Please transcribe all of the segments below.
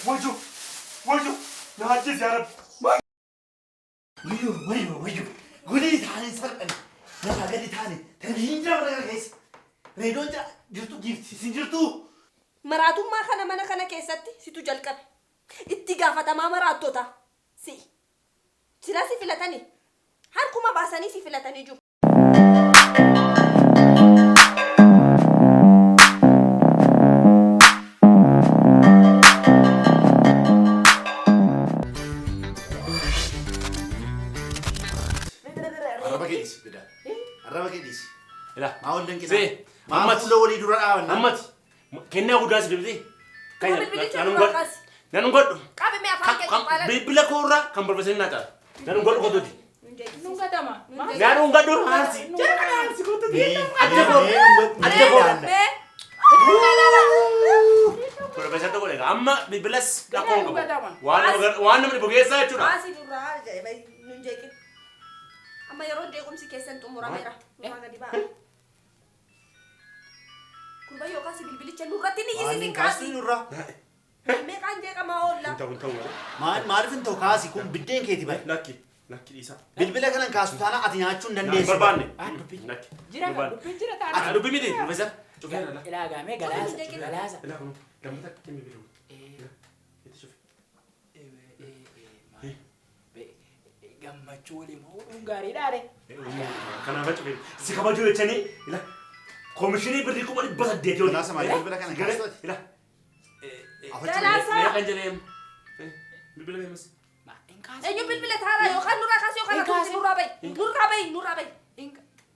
Wayyoo! Wayyoo! Na ajjeesi yaa Rabbi! Wayyoo wayyoo wayyoo golii taane salphane lafaa gadi taane televizyiin jira mana kana keessa reediyoon jira jirtu giifti isin jirtuu. Maraatummaa kana mana kana keessatti situ jalqabe. Itti gaafatamaa maraattotaa si'i. Sila si filatanii harkuma baasanii si filatanii jiru. Arraba kee dhiisi bidaa. Arraba kee dhiisi. Ilaa. Maa wal danqinaa? See, Maa ammati. fuula walii dura dhaabanna? Ammati. Kennaa guddaa si deebitee. Kuma bilbilicha nurraa kaasi. Nan godhu. Qabi mee afaan kee cuqqaalan. Bilbila koorraa kan barbaachisanii naa caala. Nan godhu kottuuti. Nun gatama. Nan godhu haarsi. Jara kana haarsi kottuuti. Adda koo. Adda koo. Mee Profeesar tokko egaa amma bilbilas rakkoo hin qabu. Gatama. Waan namni bugeessaa jechuudha. Baasii nurraa jedhe nun jeeqin. Amma yeroon jeequmsi keessan xumurameera. Nurraa gadi ba'a. Kurba yookaan si bilbilicha nurratti ni Waan iyyisiisin hin kaastu kaasi. nurraa. Meeqaan jeeqamaa oolla. Hin ta'u hin ta'u. Maal maaliif hin ta'u kaasi kun biddeen keeti bare. Lakki lakki dhiisaa. Bilbila kana hin kaastu taanaan ati nyaachuu hin Hin dandeessu. barbaanne. Lakki. Jira kan dubbiin jira taana. Ati dubbii miti profeesar. Cufeera lakki. Ilaa gaamee galaasa galaasa. Ilaa kun lammata akkatti bilbilu. Itti cufe. Gammachuu waliin fuudhuun gaariidha re. Kanaaf cufe. Si kabajuu jechanii ilaa koomishinii birrii 800,000 olii. Galaasa maaliif bilbila kana Gara kaastu ati? ilaa. Galaasaa. Mee kan jedhee bilbila meemas. Hin kaasu. Eenyu bilbila taaraa yookaan nurraa kaasi yookaan Hin atumti kaasin. nurraa bahi. Nurraa bahi nurraa bahi.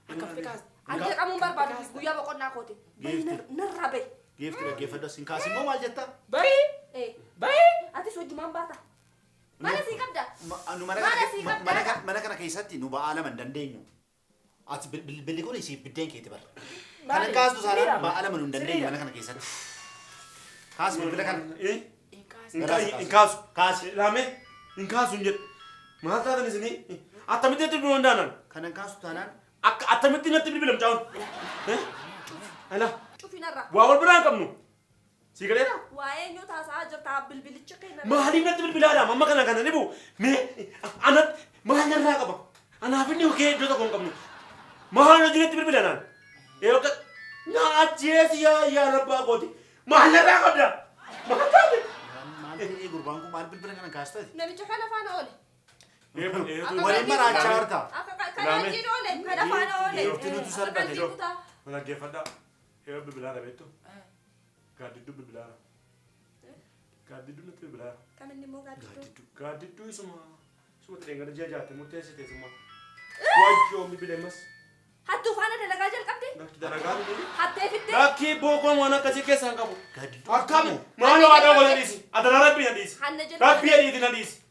Akkamitti kaastu? An jeeqamuun barbaadu guyyaa boqonnaa kooti. Bahi narraa bahi. Giifti dhaggeeffadhu as hin kaasin immoo maal jettaa? Bahi Eh, bahi. Atis wajjumaan baata. Mana sii qabda. Nu mana Mana kana sii mana qabda. kana mana kana keessatti nu ba'aa lama hin dandeenyu. Ati bilbilli kun siif biddeen keeti bara. Kan hin kaastu taanaan ba'aa lama nu hin dandeenyu mana kana keessatti. Kaasi bilbila kana. Hin kaasu. Hin kaasu. Kaasi. Laamee hin kaasu hin jedhu. Maal taatan isinii? Attamitti natti bilbiluu danda'an? Kan hin kaastu taanaan Akka attamitti natti bilbilam caawun? Ala Cufi narraa. waa wal biraa hin qabnu. Sii galeera? Waa'ee eenyu taasisaa jirta bilbilicha kee narraa. Maaliif natti bilbilaadha? Amma kana kana dhibu mee anatti maal narraa qaba? Anaaf inni kee iddoo tokko hin qabnu. Maal hojii natti bilbila naan? Yoo akka na ajjeesi yaa yaa rabbaa kooti. Maal narraa qabda? Maal taate? maal ta'ee gurbaan kun maal bilbila kana kaastu ati? Namicha kana faana oole. Waliin maraachaa jirta. Akka kana wajjin oole. Kana faana oole. Giifti nutu salphate. Dhaggeeffadhaa. Yoo bilbilaadha beektu. Gaaddidduu bilbilaadha. Gaaddidduu natti bilbilaadha. Kan inni immoo gaaddidduu. Gaaddidduu isuma isuma xixiqqaa gara ji'a jaatte murteessite isuma. Wayyoo bilbilee mas. Hattuu faana dalagaa jalqabde. Lakki dalagaa miti. Hattee fiddee. Lakki bookoon waan akkasii keessaa hin qabu. Gaaddidduu. Akkami? Maaloo haadha gosa dhiisi. Adana rabbii na dhiisi. Hanna jalqabde. Rabbii adiiti na dhiisi.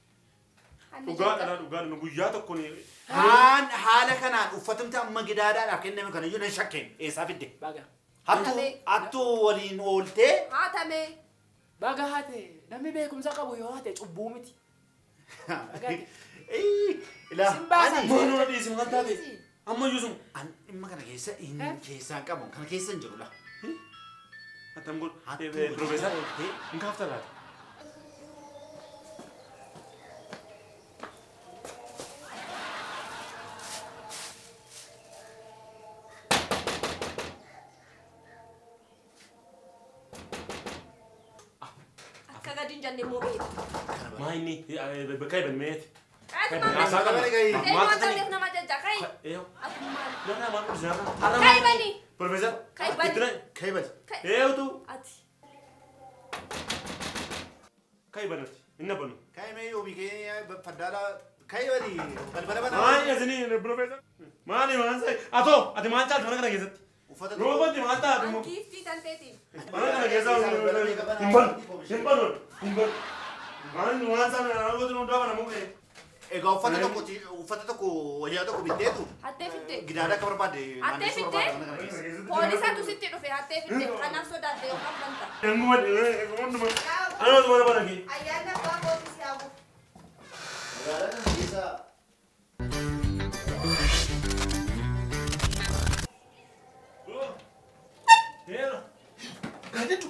Hanna Dhugaa jalqabde. dhala dhugaa nama guyyaa tokko ni. Haan haala kanaan uffatumti amma gidaadaadhaaf kenname kana iyyuu nan shakkeen eessaa fidde? Baga. Hattuu hattuu waliin ooltee Haatamee. Baga hate namni beekumsa qabu yoo hate cubbuu miti. Baga hate. Ilaa Sin baasa. ani Maaloo na dhiisi maal taate? Amma iyyuu suma. an dhimma kana keessa hin keessaa hin qabu kana keessa hin jiru la. Attam godhu. Hattuu waliin Profeesar. ooltee Hin kaafta laata? Akka gadi hin jenne immoo beekta. Maa inni bakka eeban meeti. Qaatuma Haasaa amma. qabna. Eenyu Maal akka taatanii? ta'eef nama jajja. Ka'i. Eeyo. Atummaan. Narraa maal qabdu narraa? Har'a Ka'i bani. Profeesar. Ka'i bani. Itti na. Ka'i bali. Ka'i. Eeyotu. Ati. Ka'i banati. Inni banu. Ka'i mee yoomii kee faddaala ka'i bali balbala bana. Maal isinii profeesar? Maali maal sa'i? Atoo ati maal caaltu mana kana keessatti? Uffata Roobatti maal taatu immoo? Giiftii kan teetiin. Mana kana keessa hin banu. Hin banu. Hin banu. Maal waan sana naannoo hundaa bana mukkee. Egaa uffata tokko uffata tokko wayyaa tokko bitteetu Hattee fiddee. gidaada akka barbaadde Hattee naannessuu fiddee. barbaadde mana kana keessa. Poolisatu sitti dhufe hattee fiddee. Kanaaf sodaatte yookaan banta. Enguma enguma. Anuma mana bana kee. Ayyaanni abbaa kootii si haa bu'u. Magaalaa kana keessa Heera. Gaadiddu.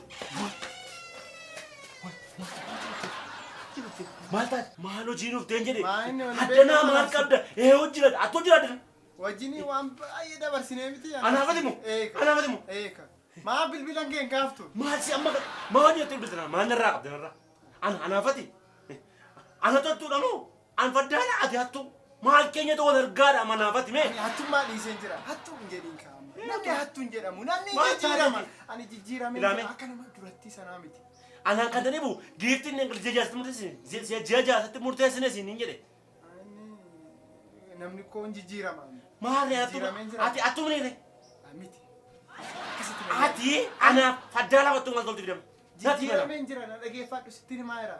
Maal taate? Maal hojii nuuf ta'een jedhe? Maa inni wal Addanaa beeku maal maal? qabda? Ee hojii jira. Attuu jira addana. Wajjinii waan baay'ee dabarsinee miti. Anaafati moo? Eeka. Anaafati moo? Eeka. Maa bilbilan kee hin kaaftu? Maal si amma maal jettee bilbilaa? Maal narraa qabda narraa? Ana anaafati. Ana toltuudha moo? An faddaadha ati hattuu. Maal keenyatu wal argaadha manaafati mee? Ani hattummaa dhiiseen jira. Hattuu hin jedhiin kaa'ama. Namni hattuu hin jedhamu. Namni Maal jijjiirama. taatee? Ani jijjiiramee Ilaame. jira. Akka nama duratti sanaa miti. Anaan kan dhibu giiftiin ji'a jaasatti murteessine ji'a jaasatti murteessine siin hin jedhe. Inni namni koo hin jijjiirama. Maal hattuu Jijjiirameen jira. ati hattuu miniire? Miti. Akkasitti na Ati anaaf faddaa lafattuu maal tolti fidama? Natti mana. Jijjiirameen jira na dhageeffadhu sitti himaa jira.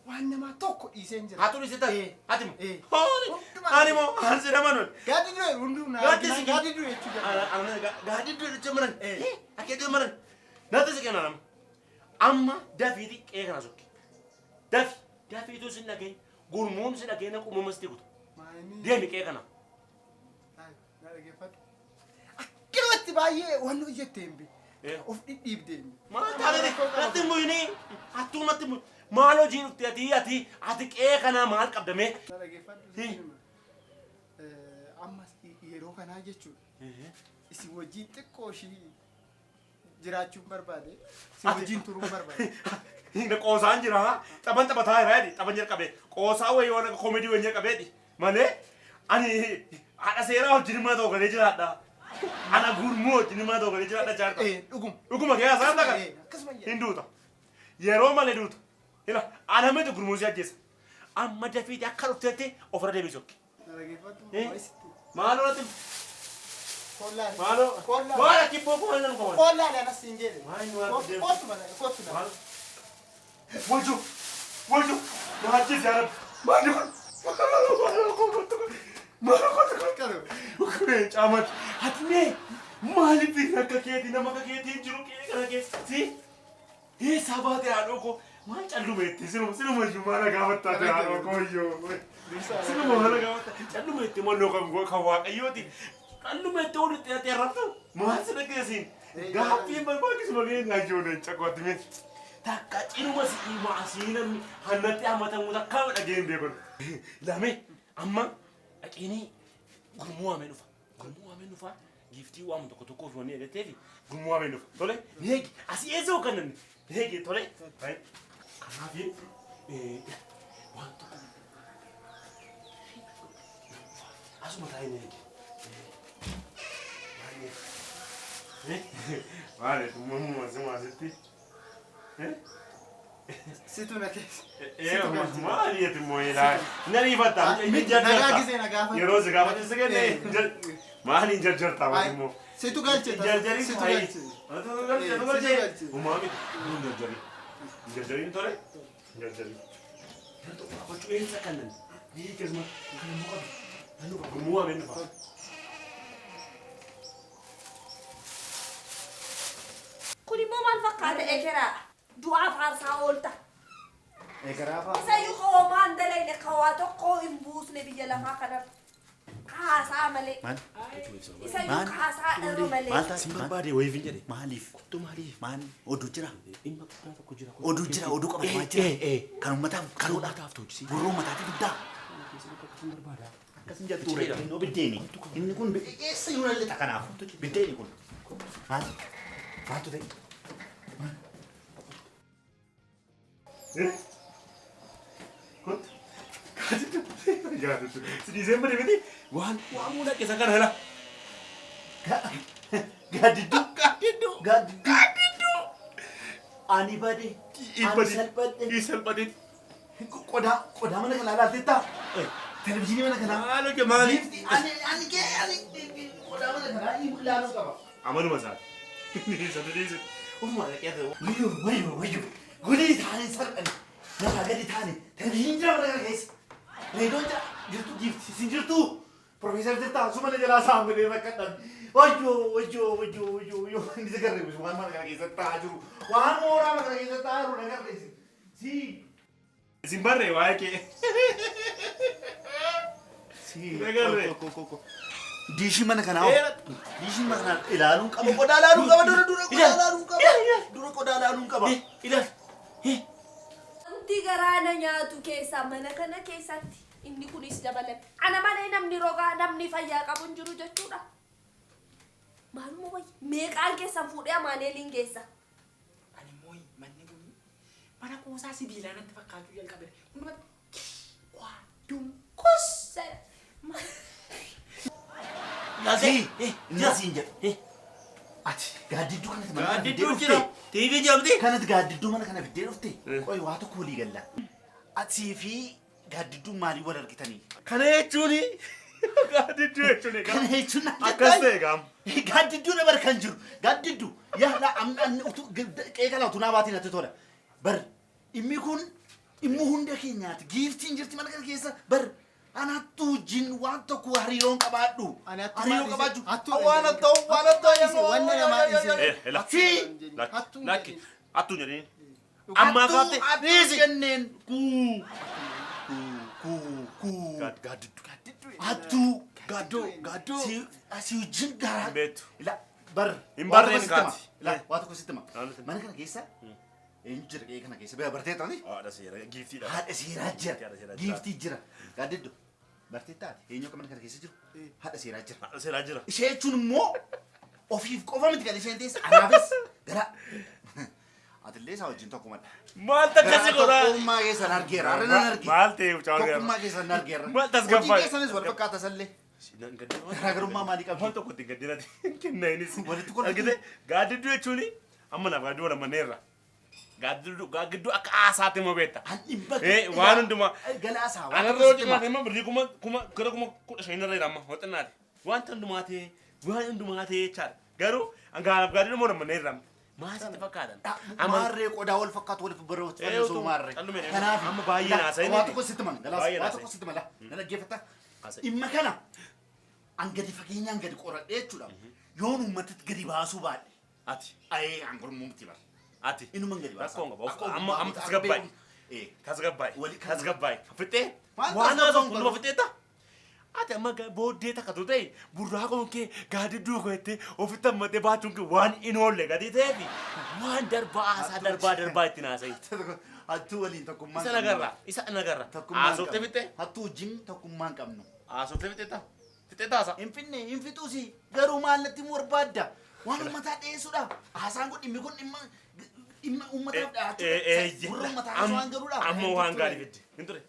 Waan namaa tokko dhiiseen jira. Hattuu dhiisee taate? Eh. Ati moo? Eh. Hooli! Hundumaa Ani moo ansi nama nun. Gaaddi dure hunduu na Gaaddi argina. si Gaaddi dure jechuu jira. Gaaddi dure maran. Eh. Akka iddoo maran. Natti si kenna nama. Amma dafiiti qe'ee kana sokki. Dafi dafiituu sin dhageen gurmuun si dhageen uumama sitti kutu. Maayini. Deemi qe'ee kana. Na dhageeffadhu. Akkanumatti baay'ee waan hojjette hin beeku. Eh. Of dhidhiibdee hin beeku. Maal taatee natti hin bu'inii hattuu natti hin bu'in. Maal hojii dhufte ati ati ati qe'ee kanaa maal qabdamee? Na dhageeffadhu Eh. sitti hima. Amma yeroo kanaa jechuudha. Isin wajjin xiqqoo ishii jiraachuun barbaade. Isin wajjin turuun barbaade. Hinga qoosaan jira taphan taphataa jira jedhi taphan jalqabe qoosaa wayii waan akka koomedii wayii jalqabeedhi malee ani haadha seeraa wajjin mana tokko galee jiraadha. Ana gurmuu wajjin mana tokko galee jiraadha jaarta. Dhuguma. Dhuguma kee haasaan taqa. Akkasuma jedha. Hin duuta. Yeroo malee duuta. Ila ana miti gurmuu si ajjeesa. Amma dafiiti akka dhufteetti ofirra deebisu. Na dhageeffadhu. Eh. Waayisitti. Maaloo natti Kollaa. maaloo Kollaa. maal akkibboo koo maal koo Kollaa anas siin jedhe. Maal inni waan deemu? Kottu mana kottu na. Maal? Wajjo wajjo na ajjeesi yaa Rabbi. Maal kun? Maal kun? Qabu. Caamatti ati mee maaliif akka keetii nama akka keetii jiru qe'ee kana keessa si eessaa baate haadhoo koo maal callumeetti sinuma sinuma iyyuu maala gaafattaa ta'e haadhoo koo iyyuu sinuma maala gaafattaa callumeetti malloo kan kan waaqayyooti callumeetti ol itti ati arrabtu maal si dhageessiin gaaffiin barbaachisu malee naayyoo caqotti mee takka cinuma si maasii namni hannatti hammatamu takka dhageen beekon lame amma dhaqeenii gurmuu waamee dhufa. Gurmuu waamee dhufa. Giiftii waamu tokko tokko ofii wanni eegateefi gurmuu waamee dhufa. Tole neegi asii eessa hookan namni neegi tole. Kanaaf waan tokko asuma taa'ee neegi. Maali uumamuma suma asitti. Situ na keessa. Situ galche. Maali ati immoo ilaa. Nariifata. Miti nagaa gisee na gaafate. Yeroo si gaafate si kenne maaliin jarjartaa mati immoo. Situ galche. Jarjarii Situ hayi. galche. Situ galche Situ galche. galche. Uumaa miti. Hin jarjarii. Hin jarjariin tole. Hin jarjarii. Gochuu eessa kanan? Ni keessuma kan immoo qabu. Nan dhufa gurmuu waamee dhufa. Kun immoo maal fakkaata ekeraa? Du'aaf aarsaa oolta. Ekeraa fa'a. Isayyuu qoomaan dalagne kawaa tokko hin buusne biyya lafaa kanarra. Kaasaa malee. Maal? Isayyuu Maal? kaasaa irra malee. Maal taate? Sin barbaade wayiif hin jedhe. Maaliif? Kottu maaliif? Maal? Oduu jira. Dhimma guddaa tokko jira. Oduu jira. Oduu qabatamaa jira. Kan uummataaf kan Uummataaf tolchisi. Gurra uummataati guddaa. Akkasin barbaada. Akkasin jettu reefu innoo biddeeni. Inni kun eessa iyyuu na lixa kanaaf. Biddeeni kun. Maal? Maaltu ta'e? Kottu. Gaadittu. Si dhiiseen bade miti waan waamuu dhaqe isa kana hela. Gaaddidduu. Gaaddidduu. Gaaddidduu. Gaaddidduu. Ani bade. Ani salphadhe. Ii salphate. Qodaa qodaa mana kanaa ilaalteettaa? Televizyiinii mana kanaa. Maal hojje maali? Giiftii ani ani kee ani qodaa mana kanaa ilaaluu qaba. Amaluma isaati. Dhiisa dhiisa. Ofuma dhaqee ta'e. Wayyoo wayyoo wayyoo. Golii taane salphane. Lafaa gadi taane. Televizyiiniin jira mana kana keessa. Reediyoon jira. Jirtu giiftii isin jirtu. Profeesar jirtaa suma na jalaa saambilee rakkadhan. Wayyoo wayyoo wayyoo wayyoo wayyoo. Inni si garreessu waan mana kana keessatti ta'aa jiru. Waan mooraa mana kana keessatti ta'aa jiru na garreessi. Si. Isin barree waa'ee kee. Si. Nagarree. Ko ko ko. Diishii mana kanaa hoo? Diishii mana kanaa ilaaluun qaba. Qodaa ilaaluun qaba. Dura dura qodaa ilaaluun qaba. Dura qodaa ilaaluun qaba. Ilaal. Wanti garaa na nyaatu keessaa mana kana keessatti inni kunis dabalame. Ana malee namni rogaa namni fayyaa qabu hin jiru jechuudha. Maaluma wayya meeqaan keessan fuudhee Amaaneeliin geessa. Ani immoo manni kun mana kuusaa sibiilaa natti fakkaachuu jalqabeera. Hundumatti kwaa dum Kus! Si, inni siin jedha. Ati gaaddidduu kanatti mana kana fiddee Gaaddidduu jira. dhufte. TV jedhamti. Kanatti gaaddidduu mana kana fiddee dhufte. Qoy waa tokko walii galla. Atii fi gaaddidduun maalii wal argitanii? Kana jechuun gaaddidduu jechuun egaa. Kana jechuun naan Akkas jettaa? ta'e gaam. Gaaddidduu na bar kan jiru. Gaaddidduu. Yaa laa amni amni utuu qe'ee kana utuu naa baatiin natti tola. Bar dhimmi kun dhimma hunda keenyaati. Giiftiin jirti mana kana keessa bar anattuu wajjin waan tokko hariiroon qabaadhu. Ani hattuu Hariiroo maal qabaachuu. dhiise? Hattuu Waan jedhanii. hatta'u waan hatta'u. Wanna namaa dhiise. Eh, la. Si. Lakki lakki hattuu jedhanii. Dhugaa. Ammaa Hattuu kaafte. hattuu jenneen. Kuu. Kuu kuu kuu. Gaaddidduu. Hattuu. Gaaddoo gaaddoo. Si si wajjin garaa. Hin beektu. La bar. Hin waa tokko barreen sitti hima. kaati. La waa tokko sitti hima. Waan sitti hima. Mana kana keessa eenyu jira qe'ee kana keessa bartee taati? Haadha seera giiftiidha. Haadha seeraa jira. Haadha seeraa jira. Giiftii jira. Gaaddiddu. Bartee taate eenyu akka mana kana keessa jiru? Haadha seeraa jira. Haadha seeraa jira. Ishee jechuun immoo ofiif qofa miti kan isheen teesse anaafis gara atillee isaa wajjin tokkumadha. Maal takkasi godhaa? Tokkummaa keessan argeera. Har'a nan arge. Maal ta'e mucaan Tokkummaa keessan argeera. Maal tasgabbaa'e? Hojii keessanis wal fakkaata sallee. Garaagarummaa maalii qabdi? Waan tokko ittiin gaddinati kenna innis. Walitti kolfitu. Argite gaaddidduu jechuun amma naaf gaaddiduu wal manneerra. Gaaddidduu gaaddidduu akka haasaatti immoo beekta. An dhimma Waan hundumaa. Galaasaa waan Anarra tokko yoo sitti hima. xinnaate immoo birrii kuma kuma gara 15,000 irra jira amma yoo xinnaate. Wanta hundumaa ta'e waan hundumaa ta'e jechaadha. Garuu gaanaaf gaaddidduu immoo wal manneerra. Maal sitti fakkaatan? Maarree qodaa wal fakkaatu waliif barreeffatu fannisuu maarree. Callume Kanaaf amma baay'ee naasa'in. Waa tokko sitti hima. Galaas Baay'ee waa naasa'in. tokko sitti hima. Na dhaggeeffatta. Haasa'e. Dhimma kana an gadi fageenyaan gadi qoradhee jechuudha. Yoon uummatatti gadi baasuu baadhe. Ati. Ayee an gurmuu miti bara. Ati. Inuman gadi baasa. Rakkoon qaba. Akka Amma amma ogummaa tasgabbaa'e. Eh. Tasgabbaa'e. Wali- Tasgabbaa'e. Fixee. Maal Waan haasa'u tasgabbaa'uun hunduma qabu? fixeetta. Ati amma booddee takka tu ta'e burraaqoon kee gaaddidduu koo jettee ofitti hammatee baachuun kee waan hin oolle gadi ta'eefi waan darbaa haasaa darbaa darbaa ittiin haasa'i. Hattuu waliin tokkummaan Isa nagarra. Isa nagarra. Tokkummaan Haasoftee qabnu. fixee. Hattuu wajjin tokkummaan qabnu. Haasoftee fixeetta. Fixeetta haasa. Hin finne hin fixuusi garuu maal natti himuu barbaadda? Waan uummataa dhiyeessuudha. Haasaan kun dhimmi kun dhimma dhimma uummataaf dhiyaachuu gurra uummataa haasoo waan garuudha. Amma waan gaarii fidde. Hin ture.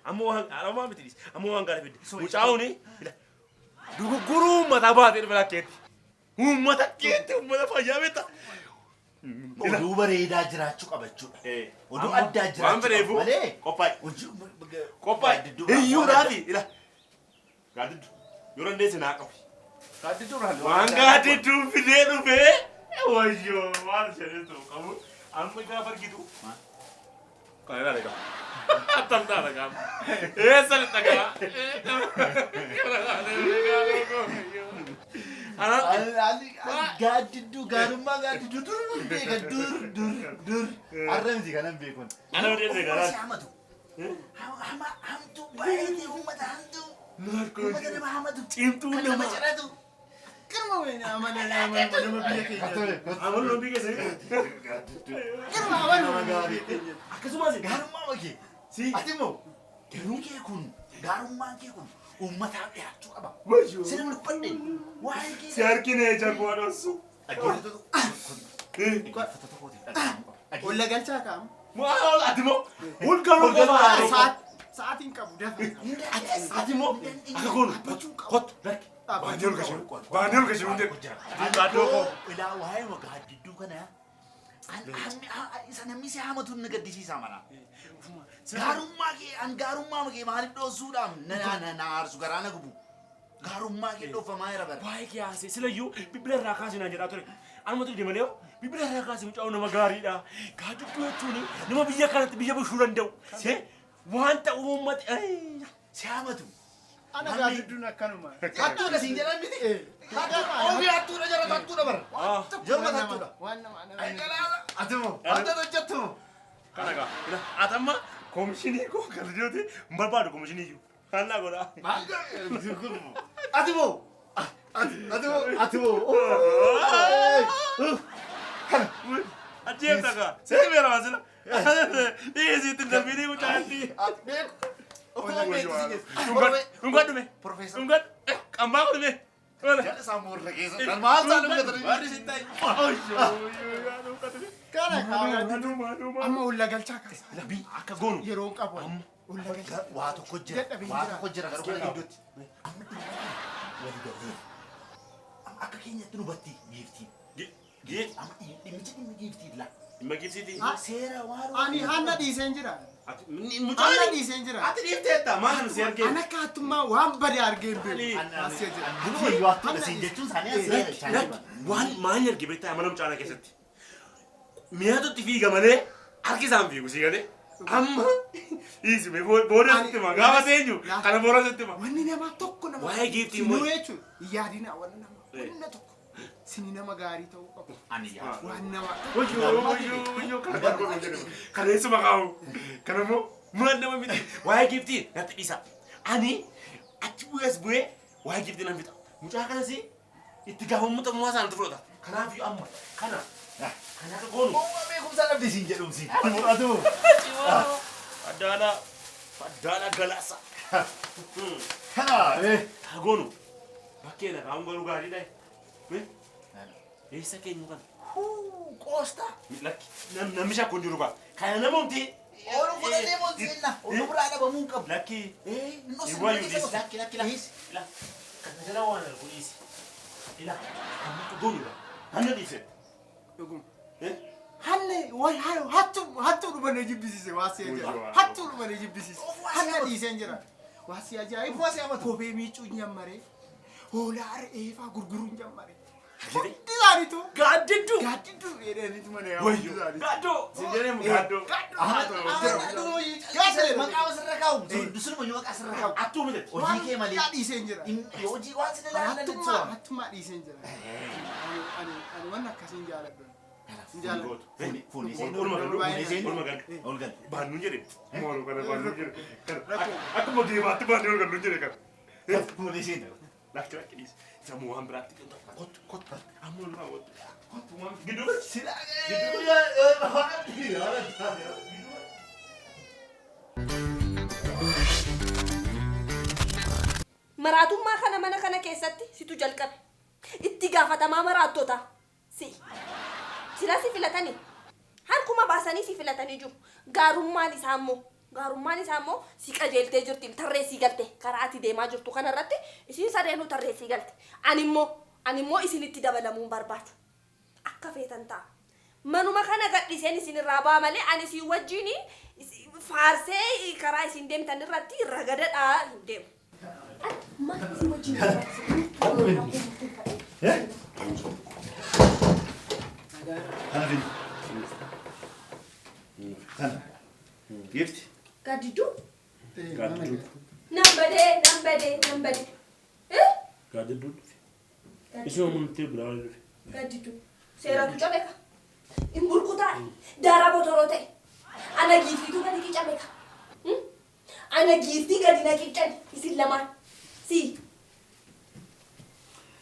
Amma waan amma miti dhiisi. Amma waan gaarii fidde. Mucaa'uuni dogoggoruu uummataa baatee dhufe lakkeetti. Uummata keetti uummata fayyaa beekta. Oduu bareedaa jiraachuu qaba jechuudha. Oduu Amma addaa waan jiraachuu fedheefu qaba malee. qophaa'e. Hojii Qophaa'e. Iyyuudhaafi ila. Gaaddiddu. Yoo dandeesse naa qabi. Gaaddidduudhaan Waan gaaddidduu fidee dhufee wayyoo waan isheen qabu amma gaafa argitu. Kana ilaali gaa. Attam taata gaafa. Eessa lixa gaa? Gaaddidduu gaarummaa gaaddidduu dur beeka dur dur dur har'a miti kanan beekun. Ana odeesse garaa. Si hamatu. Hama hamtuu baay'ee uummata hamtuu. Uummata nama hamatu. Cimtuu Kan nama nama. ciratu. Kanuma wayne amala nama nama biyya keenya. Amaluu biyya keessanii. Kanuma amala nama biyya keenya. Akkasumas Gaarummaa makee. Si. Ati immoo garuun kee kun gaarummaan kee kun uummataaf dhiyaachuu qaba. Wayyoo. Sirna dubbadhe waa'ee kee. Si harkine ija koo dhossu. Dhaggeeffattoota kootiif dhaga'amuu qaba. Olla galchaa kaa'amu. Maal ati moo ol galuu qofa. Sa'aatiin qabu dafa. Ati moo akka goonu kottu lakki. Baandii ol gashee baandii ol gashee hundee. Gaaddoo koo. Ilaa waa'ee gaaddidduu kana isa namni si hamatu na gaddisiisa mana. Gaarummaa kee an gaarummaa kee maaliif dhoossuudhaaf na na na aarsu garaa na gubu. Gaarummaa kee dhoofamaa jira bara. Waa'ee kee haasee silayyuu bilbila irraa kaasee naan jedhaa ture. Anumatu dide malee bilbila irraa kaasee mucaan nama gaariidha. Gaaddidduu jechuun nama biyya kanatti biyya bulchuu danda'u. See wanta uummati. Si hamatu. Ana gaaddidduun akkanuma. Hattuudha siin jedhan miti. Ofii hattuudha jara hattuudha bara. Jaruma hattuudha. Waan nama Ay galaana. Ati moo hattuudha hojjettu moo. Kana gaa. Ati amma komishinii koo kan jiruti hin barbaadu komishinii iyyuu. Kan naa godhaa. Ati moo. Ati moo ati moo. Ajeebta gaa. Seeti beera waan sila. Dhiyeessiitti darbinii mucaatti. Ati beeku. Ofuma beektu si geessu. Dhungadhu mee. Profeesar. Dhungadhu. Qambaa kun mee. Jala isaa moorra keessa. Kan maal isaa dhungatanii? Warri si ta'i. Kana kaawwatu. Amma olla galchaa kaasa. Akka goonu. Yeroo qabu. Olla galchaa. Waa tokko jira. Dadhabeen Waa jira. tokko jira garuu kana gidduutti. Amma dhimma walii gallee. Amma akka keenyatti nu batti giiftiin. Amma dhimmichi dhimmi giiftiin la. Dhimma giiftiiti. Seera waan. Ani hanna dhiiseen jira. Mucaan. Hanna dhiiseen jira. Ati dhiifteetta maal si argee? Ana kaattummaa waan bade argee hin beeku. Asii jira. Duruma iyyuu hattuudha siin jechuun isaanii as seera. Waan maal arge beektaa mana mucaana keessatti. Mi'aatutti fiiga malee harki isaan fiigu sii galee. Amma dhiisime booda sitti hima gaafa seenyu kana booda sitti hima. Wanni namaa tokko nama. Waa'ee giiftii Sinuu immoo- jechuun hin yaadina wanni namaa. Wanna tokko. Sini nama gaarii ta'uu qabu. Ani yaa. Waan nama. Wayyoo wayyoo wayyoo kana kana jedhu kana eessuma kaa'u kana immoo maal nama miti waa'ee giiftii natti dhiisa. Ani achi bu'ees bu'ee waa'ee giiftii nan fixa. Mucaa kanas itti gaafatamummaa isaaniitu fudhata. Kanaaf amma kana kana akka goonu. Gowwaa beekumsa dhabde siin jedhumsi. Mul'atu. Addaala Addaala Galaasa. Kana. Haa goonu bakkeedha kaa'uun garuu gaariidha. Eessa keenyu kana? Qoosta. Lakki namni shakku hin jiru kaa. Kana namooti. Oolu fudhatee moolseenna. Oolu biraa dhabamuu hin qabu. Lakki. Inni Iwwaayyuu dhiisi. Lakki lakki lakki. Ila kana jala waan argu dhiisi. Ila amma akka goonudha. Hanna dhiise. Dhuguma. Hanne wal hattu hattu dhuma na jibbisiise waa si ajaa'iba. Hattu dhuma na jibbisiise. Hanna dhiiseen jira. Waa si ajaa'iba. Kophee miicuu jammaree. Hoolaa re'ee faa gurguruun jammaree. Hundi isaaniitu. Gaaddidduu. Gaaddidduu jedhaniitu mana yaa hundi Wayyoo. isaaniitu. Gaaddoo. Si jedhamu gaaddoo. Maqaa maqaa sirra kaa'u. Dursuma maqaa sirra kaa'u. Attuu miti. Hojii kee malee. Yaa dhiiseen jira. Hojii waan si dalaalan Hattummaa hattummaa dhiiseen jira. Ani ani waan akkasii hin jaaladhu. Hin jaaladhu. Fuuni seenuu. Olma gallu. Fuuni seenuu. Olma gallu. Ol gal. Baannuun jedhe. Mooluu kana baannuun jedhe. Akkuma geebaatti baannee ol galluun jedhe kana. Fuuni seenuu. Lakki lakki dhiisi. Sammuu waan biraatti kan ta'u. Kottu kottu. Amma ol maa kottu. Kottu waan gidduu gal. Sila. Maraatummaa kana mana kana keessatti situ jalqabe. Itti gaafatamaa maraattota. Si. Sila si filatanii. Harkuma baasanii si filatanii jiru. Gaarummaan isaa immoo gaarummaan isaa immoo si qajeeltee jirti tarree si galte karaa ati deemaa jirtu kanarratti isin sadeenuu tarree si galte. Ani immoo isinitti dabalamuun barbaadu. Akka feetan ta'a. Manuma kana gadhiiseen isin irraa ba'a malee ani isin wajjin faarsee karaa isin deemtan irratti ragadadhaa hin deemu. Maal isin wajjin Kana. Giifti. Gaaddidduu? Gaaddidduu. Nan badee nan badee nan badee. Gaaddidduu dhufe. Isuma mul'attee biraa dhufe. Gaaddidduu. Seeratu cabe ka. Hin burkutaa. Daaraa botoroo ta'e. Ana giiftiitu gadi qicame ka. Ana giiftii gadi na qicame isin lamaan. Si.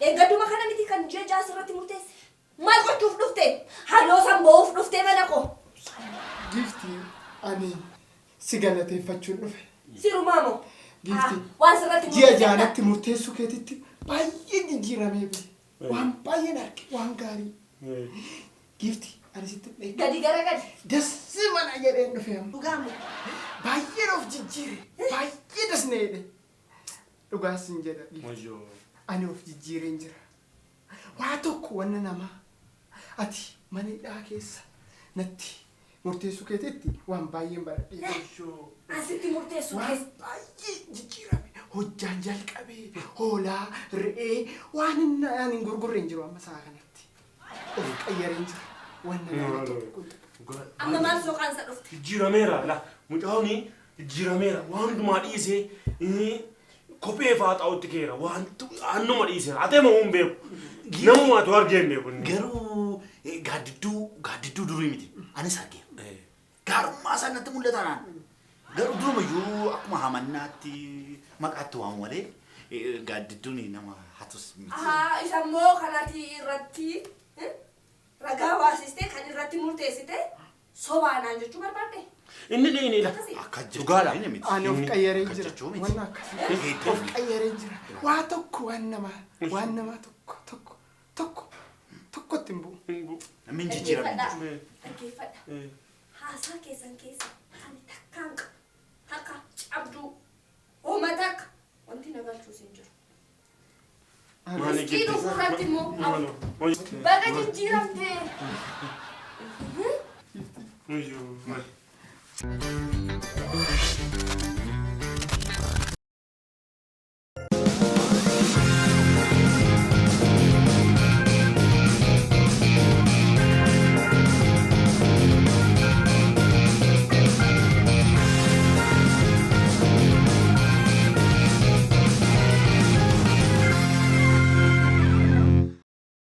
Eeggadduma kana miti kan ji'a ja'a asirratti murteesse. Maal gochuuf dhufte? Halluu san ba'uuf dhuftee mana koo. Giiftii ani si galateeffachuun dhufe. Sirumaa moo? Giiftii. Waan sirratti Ji'a jaanatti murteessuu keetitti baay'ee jijjiiramee bee. Waan baay'een arge waan gaarii. Giiftii ani sitti beeku. Gadi gara gadi. Dassi mana jedheen dhufe amma. Dhugaamu. Baay'een of jijjiire. Baay'ee dasna jedhe. Dhugaas hin jedha giiftii. Wayyoo. Ani of jijjiireen jira. Waa tokko wanna namaa ati mana hidhaa keessa natti murteessuu keetitti waan baay'een baradhee. Asitti murteessuu Waan keessa. baay'ee jijjiirame. Hojjaan jalqabee hoolaa re'ee waan inni ani hin gurgurre hin jiru amma sa'a kanatti. Of qayyareen jira. Wanna nama tokko. Amma maal sooqaansa dhufte? Jijjiirameera la mucaawni jijjiirameera waan hundumaa dhiisee kophee faa xaa'utti keera waan annuma dhiiseera atee moo hin beeku namuma atu argee hin beeku inni. Garuu gaaddidduu gaaddidduu durii miti. Anis argeera. Gaarummaa isaa natti mul'ata naan. Garuu durumayyuu akkuma hamannaatti maqaatti waamu malee gaaddidduun nama hatus miti. Haa isa immoo kanati irratti ragaa baasiste kan irratti murteessite Sobaanaan jechuu barbaadde. Inni inni inni Akkasii. Akka Dhugaadha. jechuun miti. Ani of qayyaree Akka jira. jechuu miti. Waan akkasii. Of qayyaree jira. Waa tokko waan namaa waan namaa tokko tokko tokko tokkotti hin bu'u. Namni hin jijjiiramin Dhaggeeffadhaa. jiru. Dhaggeeffadhaa. Haasaa keessan keessa ani takkaan qabu. Takka cabduu. Hooma takka. Wanti na galchuus hin jiru. Riskii dhufuu irratti immoo baga jijjiiramtee. Maali?